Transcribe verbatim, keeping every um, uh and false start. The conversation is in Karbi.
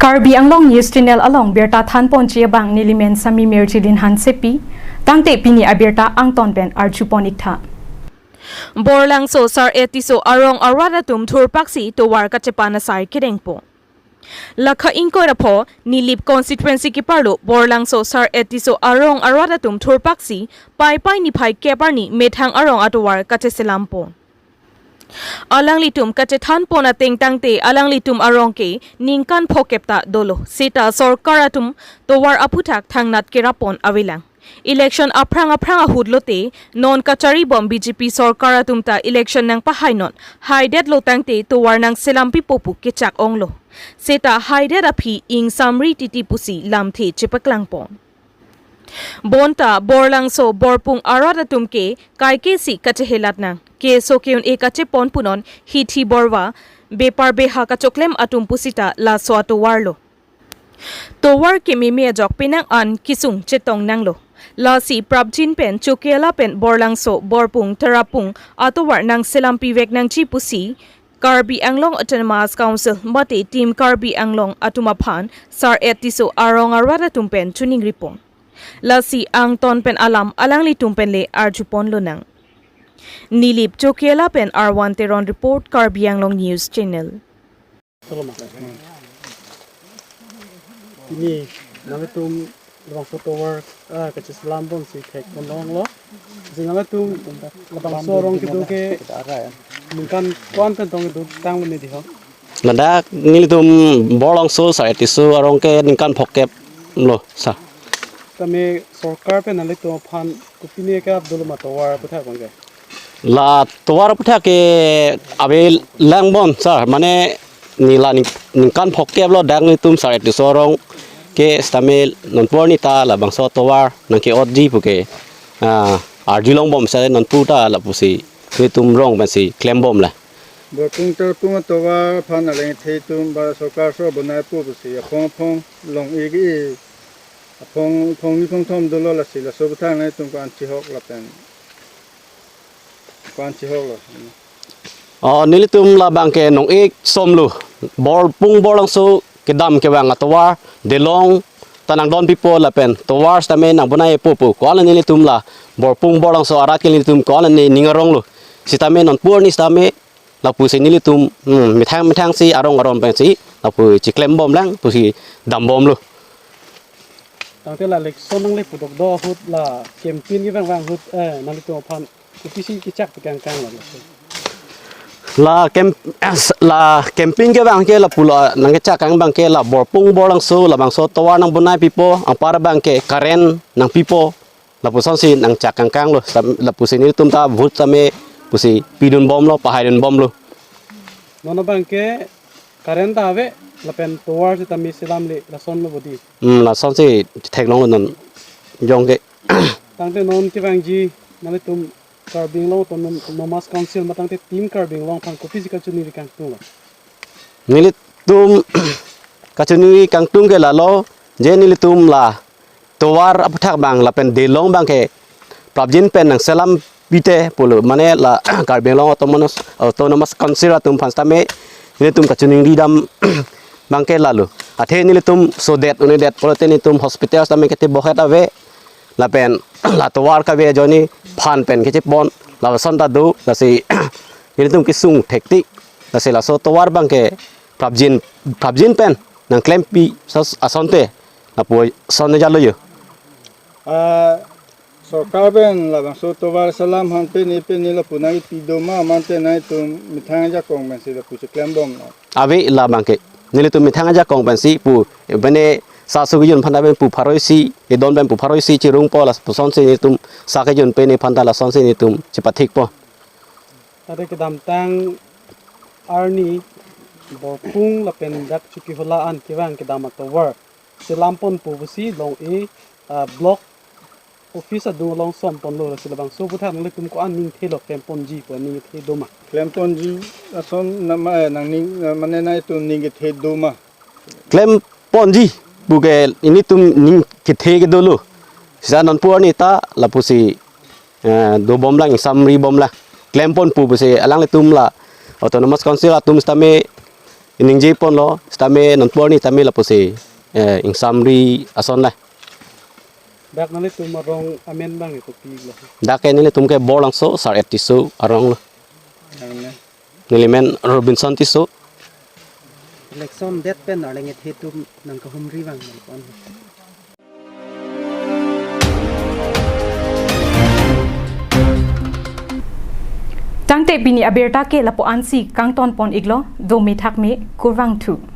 Karbi Anglong News Channel along birta thanponji abang nelimen Sami Mirjilin Hansepi, tangte pini abirta angton pen arjupon iktha. Borlangso Sar-et Tisso arong arat atum thurpaksi tovar kachepan asai kedengpo. Lakha ingkoi ra pho Nilip constituency keparlo Borlangso Sar-et Tisso arong arat atum thurpaksi Paipai niphai kep arni methang arong atovar kacheselampo. Alanglitum kachethanpon ateng tangte alanglitum arong ke ningkan phokep ta dolo. Seta sorkar atum tovar aphuthak thangnat kerapon avelang. Election aphrang aphrang ahut lote non kacharibom B J P sorkar atum ta election nangpahainon, haidetlo tangte tovar nangselampipo pu kechak onglo. Seta haidet aphi ingsamri titi pusi lamthe chepaklangpon. Bonta Borlangso Borpung arat atum ke kaike si kachehelat nang. Keso ke-un-e kachepon punon hithi borva, bepar beha kachoklem atum pusita laso atovarlo. Tovar kememe ajok penang an kesung chetong nanglo. Lasi prapjin pen Chokihola pen Borlangso Borpung Tarapung atovar nangselampi vek nangji pusi Karbi Anglong Autonomous Council mate Team Karbi Anglong atum aphan Sar-et Tisso arong arat atum pen chiningripon. Lasi angton pen alam alanglitum pen le arjupon lonang. Nilip Chokihola pen R one Teron report, Karbi Anglong News Channel. Pini nangtum labangso tovar, ah, kacheselambom si thekpon longlo. Si nangtum labangso arong kedo ke ningkan ko-an pen tong kedo tanglo ne di ho? Ladak nelitum Borlangso Sar-et Tisso arong ke ningkan phokep lo sa. Tame sorkar pen nanglitum aphan kopine ke ap dolo ma tovar aphuthak abang ke? La tovar aphuthak ke avelangbom sir, mane neli la ning-, ningkan phokep lo dak nelitum Sar-et Tisso arong ke sitame nonpu arni ta labangso tovar nangke-otji puke, ah, arjulongbom sir, nonpu ta lapusi nelitum rong pensi klembom la. Borpung Tarapung atovar aphan alangthe atum ba sorkar so bonai pu pusi aphong aphong long-ik-i, aphong, aphong ni phongthom dolo, lasi laso aphuthak nangtum ko-an chihok lapen ko-an chihoklo? Oh, nelitum labang ke nong-ik somlo. Borpung Borlangso kedam kevang atovar delong ta nangdonpipo lapen tovar sitame nangbonaipo pu ko-an nelitum la Borpung Borlangso arat ke nelitum ko-an ne ning aronglo. Sitame nonpu arni sitame lapusi nelitum, hmm, methang methang si arong arong pensi lapu chiklembom lang pusi dambomlo. Tangte la election nangle pudok do ahut la campaign kevang vang ahut, eh, nanglitum aphan kopisi kechak pakangkang lo? La camp-, la campaign kevang ke lapulo nangkechak kang abang ke la Borpung Borlangso labangso tovar nangbonaipipo, anpar abang ke current nangpipo, lapusonsi nangchak kangkang lo, sam-, lapusi nelitum ta vote sitame pusi pidunbomlo, pahaidunbomlo. Non abang ke current ta ave lapen tovar sitame selamle, lasonlo bodi. Hmm, lasonsi theklonglo non jong ke. Tangte non kevangji nanglitum Karbi Anglong Autonomous Council matangte Team Karbi Anglong aphan kopisi kachiningri kangtunglo? Nelitum kachiningri kangtung ke lalo, je nelitum la tovar aphuthak abang lapen delong abang ke prapjin pen nangselam pite pulo, mane la Karbi Anglong Autonomous, Autonomous Council atum aphan sitame nelitum kachiningri dam abang ke lalo. Athe nelitum sodet, unidet pulote nelitum hospital sitame kete bohet ave, lapen la tovar kave ajoine phan pen kechepon, lason ta do, lasi nelitum kesung thektik, lasi laso tovar abang ke prapjin, prapjin pen nangklempi sos asonte, lapuson jalo yo. Ah, sorkar pen labangso tovar selam aphan pini pini lapu nangpi doma, mate nangtum methang ajakong pensi lapu chiklembomlo? Ave, labang ke nelitum methang ajakong pensi pu, bene sasu kejun aphan pen pu pharo isi, edon pen pu pharo isi chirungpo, lapusonsi nelitum sa kejun pen ephan ta lasonsi nelitum chipathikpo. Tangte kedamtang arni Borpung lapen dak Chokihola an kevang kedam atovar selamponpo pusi long-e, ah, block office adung along sonponlo, lasi labangso aphuthak nanglitum ko-an ningthelo, klemponji pu ningthe doma? Klemponji ason nama, eh, nangning, eh, mane nangtum ning kethe doma? Klemponji puke nelitum ning kethe ke dolo. Sisa nonpu arni ta lapusi, eh, dobom lang, ingsamribom lang. Klemponpo pusi alanglitum la Autonomous Council atum sitame Iningje ponlo, sitame non porni tame lapusi, eh, ingsamri ason la. Dak nanglitum arong amen abang kopi lo? Dak ke nelitum ke Borlangso, Sar-et Tisso arong lo. Arong lo. Neli men Robinson Tisso. Election det pen arleng et hetum nangkahumri abang nangpon. Tangte pini abirta ke lapu-ansi kangton pon iklo, dome thakme, kurvangthu.